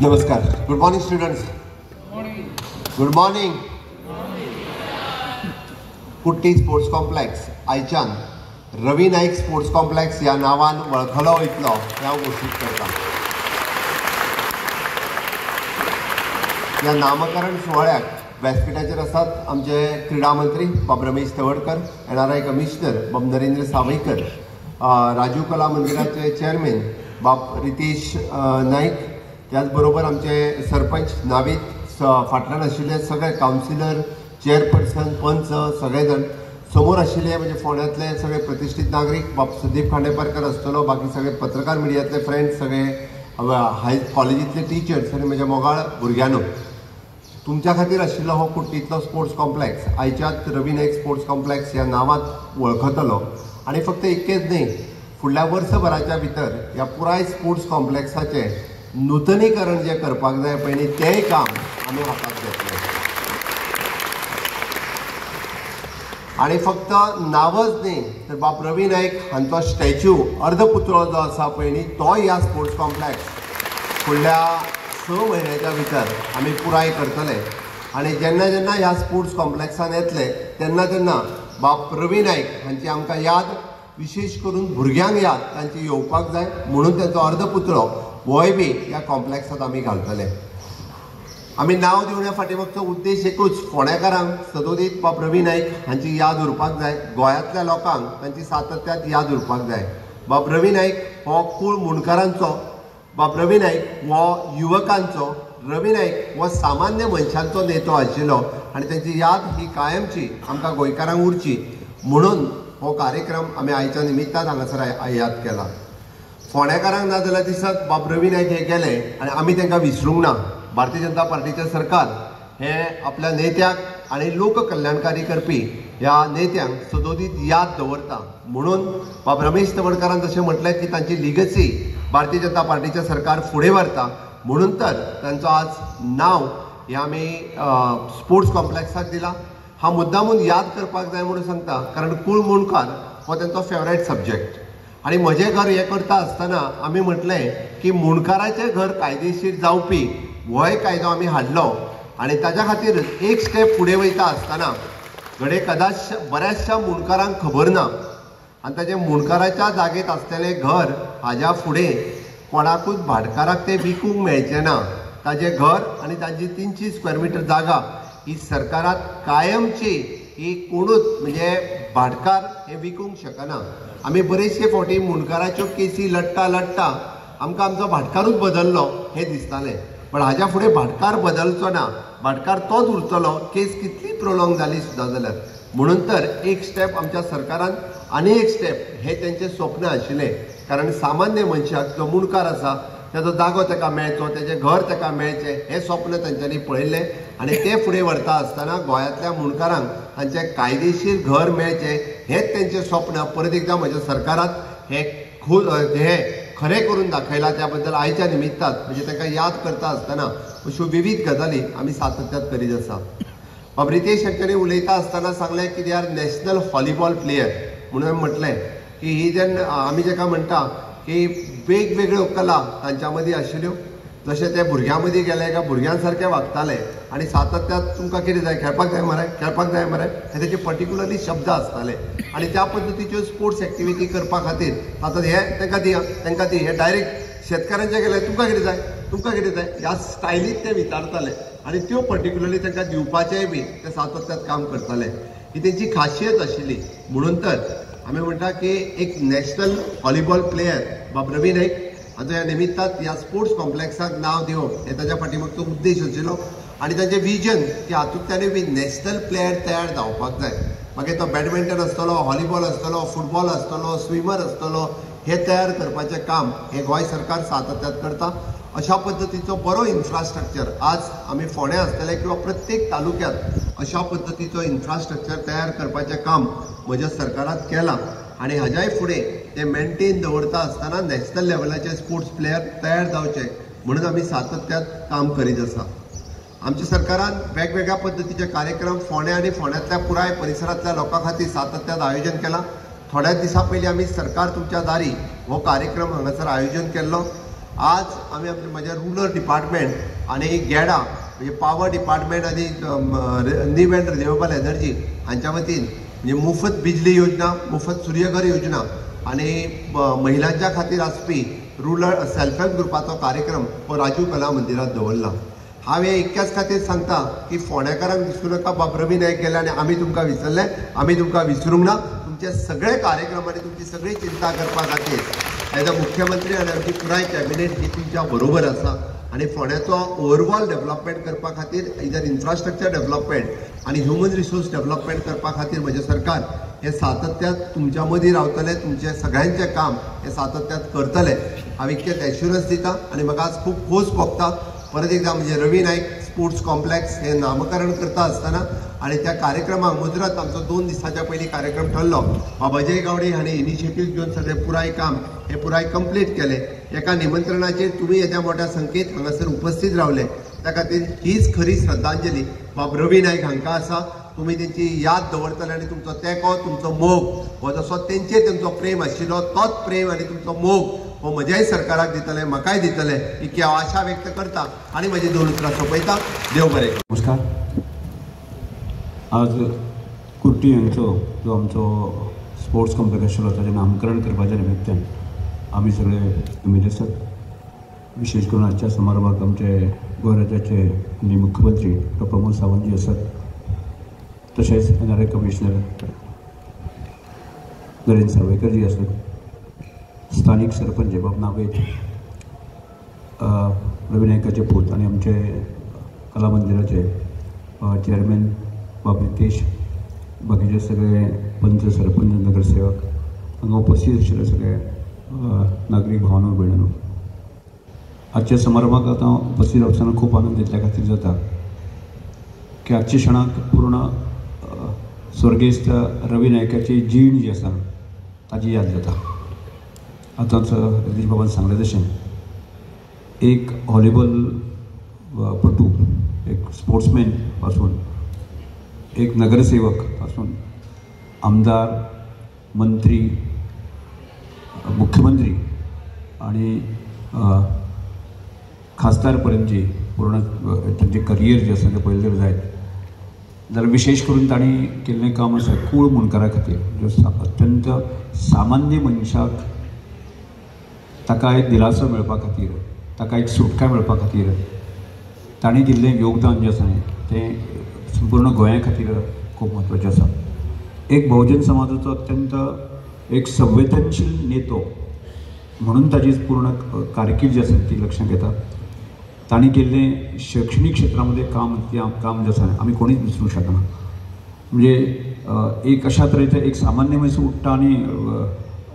नमस्कार. Good morning students. Good morning. Kutty sports complex आयच्यान Ravi Naik sports complex ह्या नांवान वळखलो वयतलो हें हांव घोशीत करता. ह्या नामकरण सुवाळ्याक व्यासपीठाचेर आसात आमचे क्रीडा मंत्री बाब रमेश तवडकर, NRI commissioner बाब नरेंद्र सावयकर, राजीव कला मंदिराचे चेअरमॅन बाब रितेश नाईक, त्याचबरोबर आमचे सरपंच नावीत, फाटल्यान आशिल्ले सगळे कावन्सिलर, चेअरपर्सन, पंच सगळे जाण, समोर आशिल्ले म्हणजे फोंड्यांतले सगळे प्रतिश्ठीत नागरीक बाब संदीप खांडेपारकर आसतलो, बाकी सगळे पत्रकार, मिडियांतले फ्रेंड्स, सगळे हाय कॉलेजींतले टिचर्स आनी म्हज्या मोगाळ भुरग्यांनो, तुमच्या खातीर आशिल्लो हो कुट्टींतलो स्पोर्ट्स कॉम्प्लेक्स आयच्यात रवी नाईक स्पोर्ट्स कॉम्प्लेक्स ह्या नांवांत वळखतलो. आनी फक्त इतकेंच न्ही, फुडल्या वर्सभराच्या भितर ह्या पुराय स्पोर्ट्स कॉम्प्लेक्साचें नूतनीकरण जें करपाक जाय पळय न्ही, तेंय काम आमी हातांत घेतलें. आनी फक्त नांवच न्ही तर बाब रवी नाईक हांचो स्टॅच्यू, अर्धपुतळो जो आसा पळय न्ही, तोय ह्या स्पोर्ट्स कॉम्प्लेक्स फुडल्या 6 म्हयन्याच्या भितर आमी पुराय करतले. आनी जेन्ना जेन्ना ह्या स्पोर्ट्स कॉम्प्लेक्सान येतले तेन्ना तेन्ना बाब रवी नाईक हांची आमकां याद, विशेश करून भुरग्यांक याद तांची येवपाक जाय म्हणून तांचो अर्धपुतळो होय बी ह्या कॉम्प्लेक्सांत आमी घालतले. आमी नांव दिवण्या फाटी मागचो उद्देश एकूच, फोंडेकारांक सदोदीत बाब रवी नाईक हांची याद उरपाक जाय, गोंयांतल्या लोकांक तांची सातत्यात याद उरपाक जाय. बाब रवी नाईक हो कूळ मुंडकारांचो, बाब रवी नाईक हो युवकांचो, रवी नाईक हो सामान्य मनशांचो नेतो आशिल्लो आनी तांची याद ही कायमची आमकां गोंयकारांक उरची म्हणून हो कार्यक्रम आमी आयच्या निमित्तान हांगासर याद केला. फोंडेकारांक ना जाल्यार दिसत बाब रवी नाईक हे गेले आनी आमी तांकां विसरूंक ना. भारतीय जनता पार्टीचें सरकार हें आपल्या नेत्याक आनी लोक कल्याणकारी करपी ह्या नेत्यांक सदोदीत याद दवरता म्हणून बाब रमेश तवडकारान जशें म्हटलें की तांची लिगसी भारतीय जनता पार्टीचें सरकार फुडें व्हरता म्हणून तर तांचो आज नांव हें आमी स्पोर्ट्स कॉम्प्लेक्साक दिलां. हांव मुद्दामून याद करपाक जाय म्हणून सांगता, कारण कूळ मुंडकार हो तांचो फेवरेट सब्जेक्ट. आनी म्हजें घर हें करता आसतना आमी म्हटलें की मुंडकाराचें घर कायदेशीर जावपी होय कायदो आमी हाडलो आनी ताज्या खातीर एक स्टेप फुडें वयता आसतना घडये कदाच बऱ्याचशा मुंडकारांक खबर ना आनी ताजें मुंडकाराच्या जागेंत आसलेलें घर हाज्या फुडें कोणाकूच भाटकाराक तें विकूंक मेळचें ना. ताजें घर आनी ताजी 300 स्क्वेअर मिटर जागा ही सरकारात कायमची ही कोणूच म्हणजे भाटकार हे विकूंक शकना. आमी बरेचशे फावटी मुंडकाराच्यो केसी लडटा लडटा आमकां आमचो भाटकारूच बदल्लो हें दिसतालें, पण हाज्या फुडें भाटकार बदलचो ना, भाटकार तोच उरतलो, केस कितली प्रोलॉंग जाली सुद्दां जाल्यार. म्हणून तर एक स्टेप आमच्या सरकारान आनी एक स्टेप हें तेंचें स्वप्न आशिल्लें, कारण सामान्य मनशाक जो मुंडकार आसा ताजो जागो ताका मेळचो, ताजें घर ताका मेळचें हें स्वप्न तांच्यांनी पळयल्लें आनी तें फुडें व्हरता आसतना गोंयांतल्या मुंडकारांक तांचें कायदेशीर घर मेळचें हेंच तेंचें स्वप्न परत एकदां म्हज्या सरकारात हें हें खरें करून दाखयलां. त्या बद्दल आयच्या निमित्तान म्हणजे तांकां याद करता आसतना अश्यो विविध गजाली आमी सातत्यात करीत आसा. बाब रितेश हांच्यांनी उलयता आसतना सांगलें की they are national volleyball player म्हणून आमी म्हटलें की ही जेन्ना आमी जेका म्हणटा की वेगवेगळ्यो कला तांच्या मदीं आशिल्ल्यो, जशें ते भुरग्यां मदीं गेले काय भुरग्यां सारके वागताले आनी सातत्यात तुमकां कितें जाय, खेळपाक जाय मरे, खेळपाक जाय मरे, हे तेचे पर्टिक्युलरली शब्द आसताले आनी त्या पद्दतीच्यो स्पोर्ट्स एक्टिविटी करपा खातीर आतां हे तांकां दी, तांकां दी, हे डायरेक्ट शेतकारांचे गेले तुमकां कितें जाय, तुमकां कितें जाय ह्या स्टायलीत ते विचारताले आनी त्यो पर्टिक्युलरली तांकां दिवपाचेंय बी ते सातत्यात काम करताले. ही तेंची खासियत आशिल्ली. म्हणून तर आमी म्हणटा की एक नॅशनल व्हॉलीबॉल प्लेयर बाब रवी नाईक हांचो ह्या निमित्तान ह्या स्पोर्ट्स कॉम्प्लेक्साक नांव दिवप हे ताज्या फाटीमागचो उद्देश आशिल्लो आनी तांचें विजन की हातूंतल्यानूय बी नॅशनल प्लेयर तयार जावपाक जाय. मागीर तो बॅडमिंटन आसतलो, व्हॉलीबॉल आसतलो, फुटबॉल आसतलो, स्विमर आसतलो, हे तयार करपाचें काम हें गोंय सरकार सातत्यात करता. अशा पद्दतीचो बरो इन्फ्रास्ट्रक्चर आज आमी फोंड्या आसतले किंवा प्रत्येक तालुक्यांत अशा पद्दतीचो इन्फ्रास्ट्रक्चर तयार करपाचें काम म्हज्या सरकारात केलां आनी हाज्याय फुडें ते मेंटेन दवरता आसतना नॅशनल लेवलाचे स्पोर्ट्स प्लेयर तयार जावचे म्हणून आमी सातत्यात काम करीत आसा. आमच्या सरकारान वेगवेगळ्या पद्दतीचे कार्यक्रम फोंड्या आनी फोंड्यांतल्या पुराय परिसरांतल्या लोकां खातीर सातत्यात आयोजन केलां. थोड्याच दिसां पयलीं आमी सरकार तुमच्या दारी हो कार्यक्रम हांगासर आयोजन केल्लो. आज आमी आमचे म्हज्या रुरल डिपार्टमेंट आनी गेडा म्हणजे पावर डिपार्टमेंट आनी न्यू एंड रिन्युएबल एनर्जी हांच्या वतीन म्हणजे मुफत बिजली योजना, मुफत सूर्यघर योजना आनी महिलांच्या खातीर आसपी रुरल सेल्फ हेल्प ग्रुपाचो कार्यक्रम हो राजीव कला मंदिरात दवरला. हांव हे इतक्याच खातीर सांगता की फोंडेकारांक दिसूं नाका बाब रवी नायक गेले आनी आमी तुमकां विसरले. आमी तुमकां विसरूंक ना. तुमचे सगळे कार्यक्रम आनी तुमची सगळी चिंता करपा खातीर एज अ मुख्यमंत्री आनी आमची पुराय कॅबिनेट ही तुमच्या बरोबर आसा आनी फोंड्याचो ओवरऑल डेव्हलपमेंट करपा खातीर इधर इन्फ्रास्ट्रक्चर डेव्हलपमेंट आनी ह्युमन रिसोर्स डेव्हलपमेंट करपा खातीर म्हजें सरकार हे सातत्यात तुमच्या मदीं रावतलें, तुमचें सगळ्यांचें काम हे सातत्यात करतलें. हांव इतकेंच एश्युरन्स दिता आनी म्हाका आज खूब खोस भोगता परत एकदा म्हणजे रवी नायक स्पोर्ट्स कॉम्प्लेक्स हे नामकरण करता आसतना आनी त्या कार्यक्रमाक मुजरत आमचो 2 दिसाच्या पयलीं कार्यक्रम ठरलो. बाबा अजय गावडे हांणी इनिशिएटीव घेवन सगळें पुराय काम हे पुराय कंप्लीट केलें. एका निमंत्रणाचेर तुमी येद्या मोठ्या संख्येत हांगासर उपस्थित रावले, त्या खातीर हीच खरी श्रद्धांजली बाब रवी नायक हांकां आसा. तुमी तेंची याद दवरतले आनी तुमचो तेंको, तुमचो मोग हो जसो तेंचेर तेंचो प्रेम आशिल्लो तोच प्रेम आनी तुमचो मोग हो म्हज्याय सरकाराक दितले, म्हाकाय दितले, इतकी हांव आशा व्यक्त करता आनी म्हजी 2 उतरां सोंपयता. देव बरें. नमस्कार. आज कुर्टी हांचो जो आमचो स्पोर्ट्स कॉम्प्लेक्स आशिल्लो ताचें नामकरण करपाच्या निमित्तान आमी सगळे जमिल्ले आसात. विशेष करून आजच्या समारंभाक आमचे गोंय राज्याचे आनी मुख्यमंत्री डॉ प्रमोद सावंतजी आसात, तशेंच NRI commissioner Narendra सावयकरजी आसात, स्थानीक सरपंच बाब नावेद, रवी नायकाचे पूत आनी आमचे कला मंदिराचे चेअरमॅन बाब रितेश, बाकीचे सगळे पंच सरपंच नगरसेवक हांगा उपस्थित आशिल्ले सगळे नागरीक भावानो भयणांनो, आजच्या समारंभाक आतां उपस्थित आसतना खूब आनंद इतल्या खातीर जाता की आजच्या क्षणाक पूर्ण स्वर्गेस्त रवी नायकाची जीण जी आसा ताजी याद जाता. आतांच रतीश बाबान सांगलें तशें एक व्हॉलीबॉल पटू, एक स्पोर्ट्समॅन पासून एक नगरसेवक पासून आमदार, मंत्री, मुख्यमंत्री आनी खासदार पर्यंतची पूर्ण तांचें करियर जें आसा तें पळयलें जर जायत जाल्यार विशेष करून तांणी केल्लें काम आसा कूळ मुंडकारा खातीर, जो अत्यंत सामान्य मनशाक ताका एक दिलासो मेळपा खातीर, ताका एक सुटका मेळपा खातीर तांणी दिल्लें योगदान जें आसा तें संपूर्ण गोंया खातीर खूब म्हत्वाचें आसा. एक बहुजन समाजाचो अत्यंत एक संवेदनशील नेतो म्हणून ताजी पूर्ण कारकीर्द जी आसा ती लक्षांत येता. तांणी केल्लें शैक्षणीक क्षेत्रामध्ये काम काम जें आसा आमी कोणीच विसरूंक शकना. म्हणजे एक अशा तरेचें एक सामान्य मनीस उठ्ठा आनी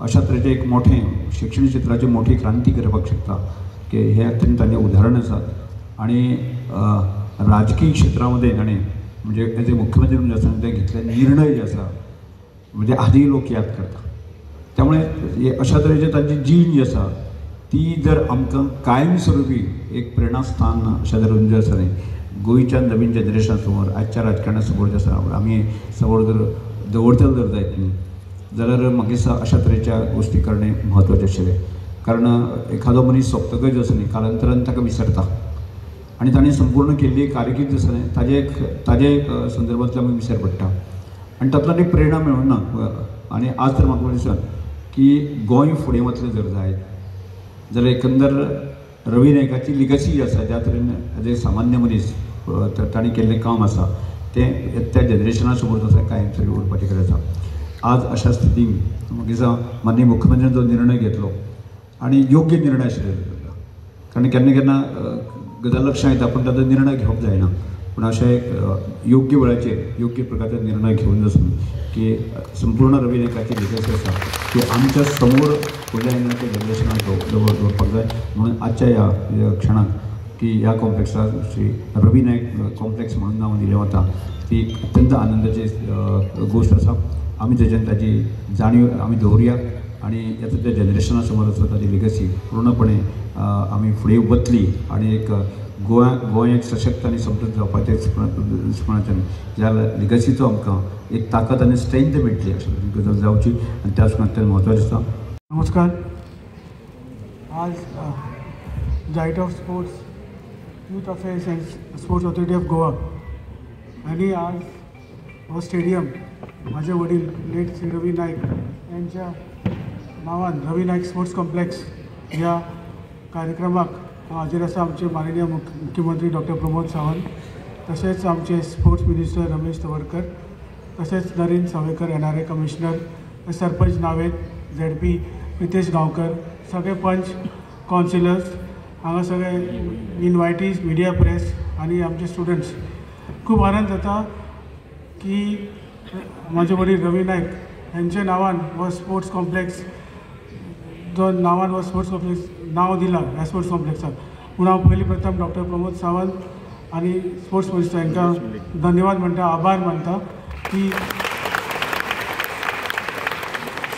अशा तरेचें एक मोठें शिक्षण क्षेत्राचें मोठी क्रांती करपाक शकता की हें अत्यंत तांचें उदाहरण आसा. आनी राजकीय क्षेत्रामध्ये ताणें म्हणजे एज ए मुख्यमंत्री म्हणून आसतना ते घेतले निर्णय जे आसा म्हणजे आदी लोक याद करता. त्यामुळे अशा तरेचे तांची जीण जी आसा ती जर आमकां कायमस्वरूपी एक प्रेरणास्थान अशा तरेन जे आसा न्ही गोंयच्या नवीन जनरेशना समोर, आजच्या राजकारणा समोर जे आसा आमी समोर जर दवरतले जर जायत न्ही जाल्यार म्हाका दिसता अशा तरेच्या गोश्टी करणे म्हत्वाचें आशिल्लें. कारण एखादो मनीस सोंपतकच जो आसा न्ही कालांतरान ताका विसरता आनी ताणें संपूर्ण केल्ली कारकीर्द आसा न्ही ताजे ताजे संदर्भांतल्यान आमी विसर पडटा आनी तातूंतल्यान एक प्रेरणा मेळूंक ना. आनी आज तर म्हाका दिसता की गोंय फुडें वतलें जर जायत जाल्यार एकंदर रवी नायकाची लिगसी जी आसा ज्या तरेन एज ए सामान्य मनीस ताणें केल्लें काम आसा तें त्या जनरेशना समोर आसा कायम उरपाची गरज आसा. आज अशा स्थितीन म्हाका दिसता माननीय मुख्यमंत्र्यान जो निर्णय घेतलो आनी योग्य निर्णय आशिल्लो, कारण केन्ना केन्ना गजाल लक्षां येता पूण ताचो निर्णय घेवप जायना, पूण अशें एक योग्य वेळाचेर योग्य प्रकारचो निर्णय घेवन आसून की संपूर्ण रवी नायकाची लिगसी आसा की आमच्या समोर फुडल्या येणाऱ्या जनरेशनाक दवरपाक जाय. म्हणून आजच्या ह्या क्षणाक की ह्या कॉम्प्लेक्साक श्री रवी नायक कॉम्प्लेक्स म्हणून नांव दिलें वता ती अत्यंत आनंदाची गोश्ट आसा. आमी ताच्यान ताजी जाणीव आमी दवरुया आनी येता त्या जनरेशना समोर आसा ताजी लिगसी पूर्णपणे आमी फुडें वतली आनी एक गोंय एक सशक्त आनी समृद्ध जावपाचें दृश्टीकोणांतल्यान ह्या लिगसीचो आमकां एक ताकद आनी स्ट्रेंथ मेळटली अशें गजाल जावची आनी त्याच अत्यंत म्हत्वाचें आसा. नमस्कार. आज Director of Sports, Youth Affairs and Sports Authority of Goa आनी आज हो स्टेडियम म्हाजे वडील लेट श्री रवी नायक यांच्या नांवान रवी नायक स्पोर्ट्स कॉम्प्लेक्स ह्या कार्यक्रमाक हाजीर आसा आमचे माननीय मुख्यमंत्री डॉक्टर प्रमोद सावंत, तशेंच आमचे स्पोर्ट्स मिनिस्टर रमेश तवडकर, तशेंच Narendra Sawaikar NRA commissioner, sarpanch Naved, ZP Pritesh Gaonkar, सगळे पंच कावन्सिलर्स, हांगा सगळे इनवायटीज, मिडिया प्रेस आनी आमचे स्टुडंट्स. खूब आनंद जाता की म्हाजे वडील रवी नायक हांच्या नांवान हो स्पोर्ट्स कॉम्प्लेक्स जो नांवान हो स्पोर्ट्स कॉम्प्लेक्स नांव दिलां ह्या स्पोर्ट्स कॉम्प्लेक्साक, पूण हांव पयलीं प्रथम डॉक्टर प्रमोद सावंत आनी स्पोर्ट्स मिनिस्टर हांकां धन्यवाद म्हणटा, आभार मानता की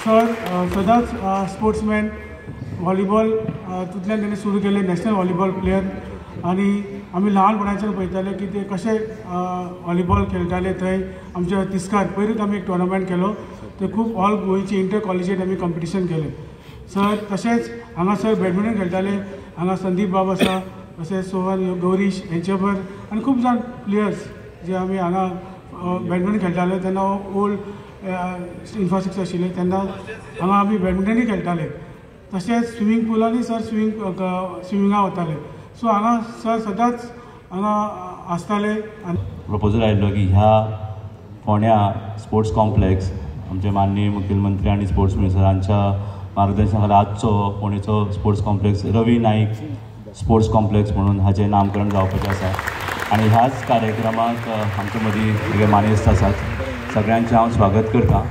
सर सदांच स्पोर्ट्समॅन व्हॉलीबॉल तितल्यान तेणी सुरू केलें, नॅशनल व्हॉलीबॉल प्लेयर आनी आमी ल्हानपणाच्यान पळयताले की ते कशे व्हॉलीबॉल खेळटाले. थंय आमच्या तिस्कार पयरूच आमी एक टोर्नामेंट केलो, ते खूब ऑल गोंयची इंटर कॉलेजीट आमी कॉम्पिटिशन केलें सर. तशेंच हांगासर बॅडमिंटन खेळटाले, हांगा संदीप बाब आसा, तशेंच सोहन गौरीश हेंचे बरोबर आनी खूब जाण प्लेयर्स जे आमी हांगा बॅडमिंटन खेळटाले तेन्ना ओल्ड इन्फ्रास्ट्रक्चर आशिल्लें तेन्ना हांगा आमी बॅडमिंटनूय खेळटाले. तशेंच स्विमींग पुलांनी सर स्विमिंगा वताले. सो हांगा सर सदांच हांगा आसताले. आनी प्रपोजल आयिल्लो की ह्या फोंड्या स्पोर्ट्स कॉम्प्लेक्स आमचे माननीय मुखेलमंत्री आनी स्पोर्ट्स मिनिस्टर हांच्या मार्गदर्शना खाला आजचो फोंडेचो sports complex Ravi Naik sports complex म्हणून हाचें नामकरण जावपाचें आसा. आनी ह्याच कार्यक्रमाक आमचे मदीं सगळे मानेस्त आसात, सगळ्यांचें हांव स्वागत करतां.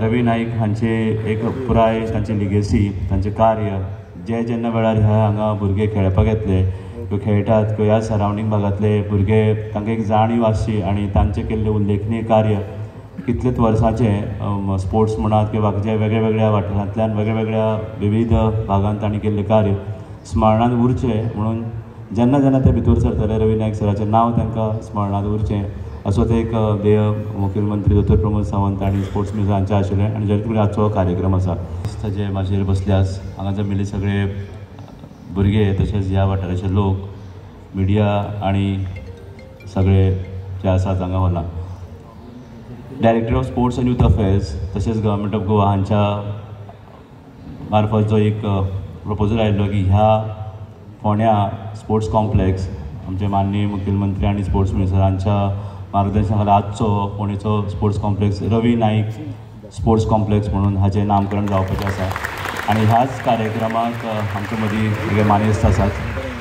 रवी नायक हांचे एक पुराय तांची लिगेसी, तांचें कार्य जे जेन्ना वेळार ह्या हांगा भुरगे खेळपाक येतले किंवा खेळटात किंवा ह्या सरावंडींग भागांतले भुरगे तांकां एक जाणीव आसची आनी तांचें केल्लें उल्लेखनीय कार्य कितलेच वर्सांचें स्पोर्ट्स म्हणात किंवा बाकीच्या वेगळ्या वेगळ्या वाठारांतल्यान वेगळ्या वेगळ्या विविध भागांत तांणी केल्लें कार्य स्मरणांत उरचें म्हणून जेन्ना जेन्ना ते भितर सरतले रवी नायक सराचें नांव तांकां स्मरणांत उरचें असो ते एक ध्येय मुखेलमंत्री दोतोर प्रमोद सावंत आनी स्पोर्ट्स मिनिस्टर हांचें आशिल्लें आनी जेणे करून आजचो कार्यक्रम आसा. ताचे माचयेर बसल्यास हांगा जमिल्ले सगळे भुरगे तशेंच ह्या वाठाराचे लोक, मिडिया आनी सगळे जे आसात हांगा हॉलान, director of sports and youth affairs तशेंच गव्हर्मेंट ऑफ गोवा हांच्या मार्फत जो एक प्रपोजल आयिल्लो की ह्या फोंड्या स्पोर्ट्स कॉम्प्लेक्स आमचे माननीय मुखेलमंत्री आनी स्पोर्ट्स मिनिस्टर हांच्या मार्गदर्शना खाला आजचो फोंडेचो sports complex Ravi Naik sports complex म्हणून हाचें नामकरण जावपाचें आसा. आनी ह्याच कार्यक्रमाक आमचे मदीं सगळे मानेस्त आसात,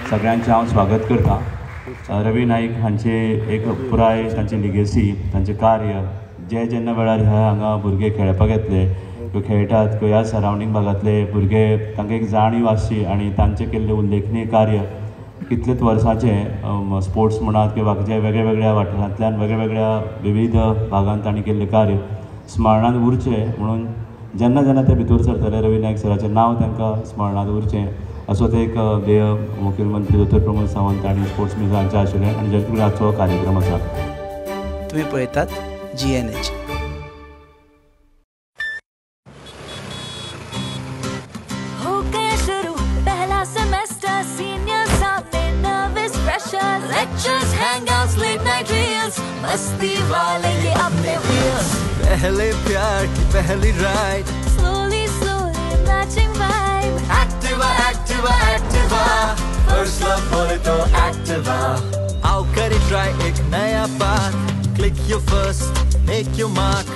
सगळ्यांचें हांव स्वागत करतां. रवी नायक हांचे एक पुराय तांची लिगेसी, तांचें कार्य जे जेन्ना वेळार ह्या हांगा भुरगे खेळपाक येतले किंवा खेळटात किंवा ह्या सरावंडींग भागांतले भुरगे तांकां एक जाणीव आसची आनी तांचें केल्लें उल्लेखनीय कार्य कितलेच वर्सांचें स्पोर्ट्स म्हणात किंवा बाकीच्या वेगळ्या वेगळ्या वाठारांतल्यान वेगळ्या वेगळ्या विविध भागांत तांणी केल्लें कार्य स्मरणांत उरचें म्हणून जेन्ना जेन्ना ते भितर सरतले रवी नायक सराचें नांव तांकां स्मरणांत उरचें असो ते एक ध्येय मुखेलमंत्री दोतोर प्रमोद सावंत आनी स्पोर्ट्स मिनिस्टर हांचें आशिल्लें आनी जेणे करून आजचो कार्यक्रम आसा. तुमी पळयतात GNH. हो गया शुरू पहला सेमेस्टर, सीनियर सामने nervous pressure, lectures, hangouts, late night reels, मस्ती वाले ये अपने व्हील्स. पहले प्यार की पहली ride, slowly slowly matching vibe, Activa Activa Activa, first love बोले तो एक्टिवा. आओ करे ट्राई एक नया path, click your first, make your mark.